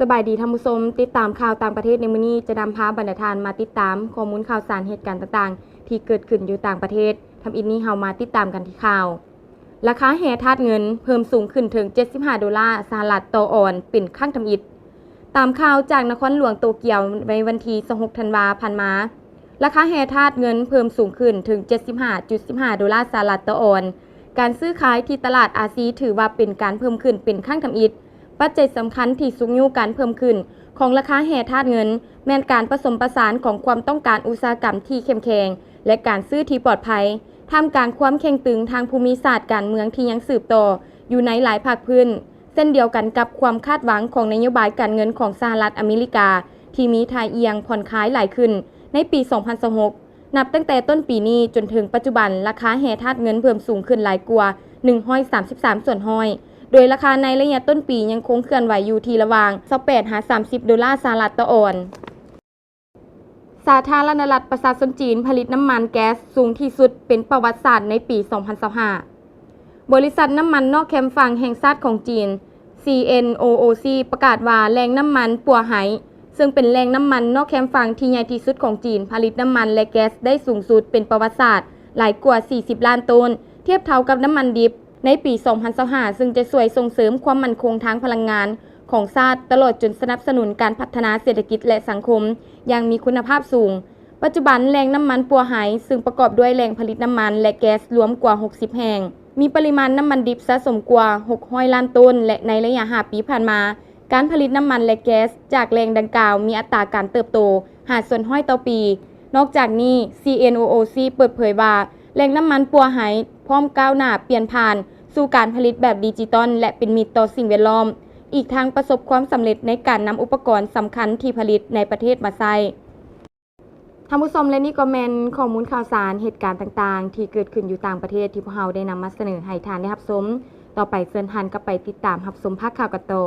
ສະບາຍດີທ່ານຜູ້ຊົມ, ຕິດຕາມຂ່າວຕ່າງປະເທດໃນມື້ນີ້ ຈະນຳພາບັນດາທ່ານມາຕິດຕາມຂໍ້ມູນຂ່າວສານເຫດການຕ່າງໆ ທີ່ເກີດຂຶ້ນຢູ່ຕ່າງປະເທດ. ທຳອິດນີ້ເຮົາມາຕິດຕາມກັນທີ່ຂ່າວ ລາຄາແຮ່ທາດເງິນເພີ່ມສູງຂຶ້ນເຖິງເຈັດສິບຫ້າໂດລາສະຫະລັດຕໍ່ອອນເປັນຄັ້ງທຳອິດ. ຕາມຂ່າວຈາກນະຄອນຫຼວງໂຕກຽວໃນວັນທີຊາວຫົກທັນວາຜ່ານມາ, ລາຄາແຮ່ທາດເງິນເພີ່ມສູງຂຶ້ນເຖິງເຈັດສິບຫ້າຈຸດສິບຫ້າໂດລາສະຫະລັດຕໍ່ອອນ. ການຊື້ຂາຍທີ່ຕະຫຼາດອາຊີຖືວ່າເປັນການເພີ່ມຂຶ້ນເປັນຄັ້ງທຳອິດ. ປັດໄຈສຳຄັນທີ່ຊຸກຍູ້ການເພີ່ມຂຶ້ນຂອງລາຄາແຮ່ທາດເງິນ ແມ່ນການປະສົມປະສານຂອງຄວາມຕ້ອງການອຸດສາຫະກຳທີ່ເຂັ້ມແຂງ ແລະ ການຊື້ທີ່ປອດໄພ ທ່າມກາງຄວາມເຄັ່ງຕຶງທາງພູມິສາດການເມືອງທີ່ຍັງສືບຕໍ່ຢູ່ໃນຫຼາຍພາກພື້ນ, ເຊັ່ນດຽວກັນກັບຄວາມຄາດຫວັງຂອງນະໂຍບາຍການເງິນຂອງສະຫະລັດອາເມລິກາ ທີ່ມີທ່າອ່ຽງຜ່ອນຄາຍຫຼາຍຂຶ້ນໃນປີສອງພັນຊາວຫົກ. ນັບຕັ້ງແຕ່ຕົ້ນປີນີ້ຈົນເຖິງປັດຈຸບັນ, ລາຄາແຮ່ທາດເງິນເພີ່ມສູງຂຶ້ນຫຼາຍກວ່າໜຶ່ງຮ້ອຍສາມສິບສາມສ່ວນຮ້ອຍ, ໂດຍລາຄາໃນໄລຍະຕົ້ນປີຍັງຄົງເຄື່ອນໄຫວຢູ່ທີ່ລະຫວ່າງຊາວແປດຫາສາມສິບໂດລາສະຫະລັດຕໍ່ອອນ. ສາທາລະນະລັດປະຊາຊົນຈີນຜະລິດນ້ຳມັນແກັສສູງທີ່ສຸດເປັນປະຫວັດສາດໃນປີສອງພັນຊາວຫ້າ. ບໍລິສັດນ້ຳມັນນອກແຄມຝັ່ງແຫ່ງຊາດຂອງຈີນ ຊີເອັນໂອໂອຊີ ປະກາດວ່າແຫຼ່ງນ້ຳມັນປົວໄຮ ເຊິ່ງເປັນແຫຼ່ງນ້ຳມັນນອກແຄມຝັ່ງທີ່ໃຫຍ່ທີ່ສຸດຂອງຈີນ ຜະລິດນ້ຳມັນ ແລະ ແກັສໄດ້ສູງສຸດເປັນປະຫວັດສາດ ຫຼາຍກວ່າສີ່ສິບລ້ານໂຕນ, ທຽບເທົ່າກັບນ້ຳມັນດິບໃນປີສອງພັນຊາວຫ້າ ເຊິ່ງຈະຊ່ວຍສົ່ງເສີມຄວາມໝັ້ນຄົງທາງພະລັງງານຂອງຊາດ ຕະຫຼອດຈົນສະໜັບສະໜູນການພັດທະນາເສດຖະກິດ ແລະ ສັງຄົມຢ່າງມີຄຸນນະພາບສູງ. ປັດຈຸບັນແຫຼ່ງນ້ຳມັນປົວໄຮ ເຊິ່ງປະກອບດ້ວຍແຫຼ່ງຜະລິດນ້ຳມັນ ແລະ ແກັສລວມກວ່າຫົກສິບແຫ່ງ, ມີປະລິມານນ້ຳມັນດິບສະສົມກວ່າຫົກຮ້ອຍລ້ານໂຕນ ແລະ ໃນໄລຍະຫ້າປີຜ່ານມາ, ການຜະລິດນ້ຳມັນ ແລະ ແກັສຈາກແຫຼ່ງດັ່ງກ່າວມີອັດຕາການເຕີບໂຕຫ້າສ່ວນຮ້ອຍຕໍ່ປີ. ນອກຈາກນີ້, ຊີເອັນໂອໂອຊີ ເປີດເຜີຍວ່າ ແຫຼ່ງນ້ຳມັນປົວໄຮພ້ອມກ້າວໜ້າປ່ຽນຜ່ານສູ່ການຜະລິດແບບດິຈິຕອນ ແລະ ເປັນມິດຕໍ່ສິ່ງແວດລ້ອມ, ອີກທັງປະສົບຄວາມສຳເລັດໃນການນຳອຸປະກອນສຳຄັນທີ່ຜະລິດໃນປະເທດມາໃຊ້. ທ່ານຜູ້ຊົມ ແລະ ນີ້ກໍແມ່ນຂໍ້ມູນຂ່າວສານເຫດການຕ່າງໆ ທີ່ເກີດຂຶ້ນຢູ່ຕ່າງປະເທດ ທີ່ພວກເຮົາໄດ້ນຳມາສະເໜີໃຫ້ທ່ານໄດ້ຮັບຊົມ. ຕໍ່ໄປເຊີນທ່ານກັບໄປຕິດຕາມຮັບຊົມພາກຂ່າວກັນຕໍ່.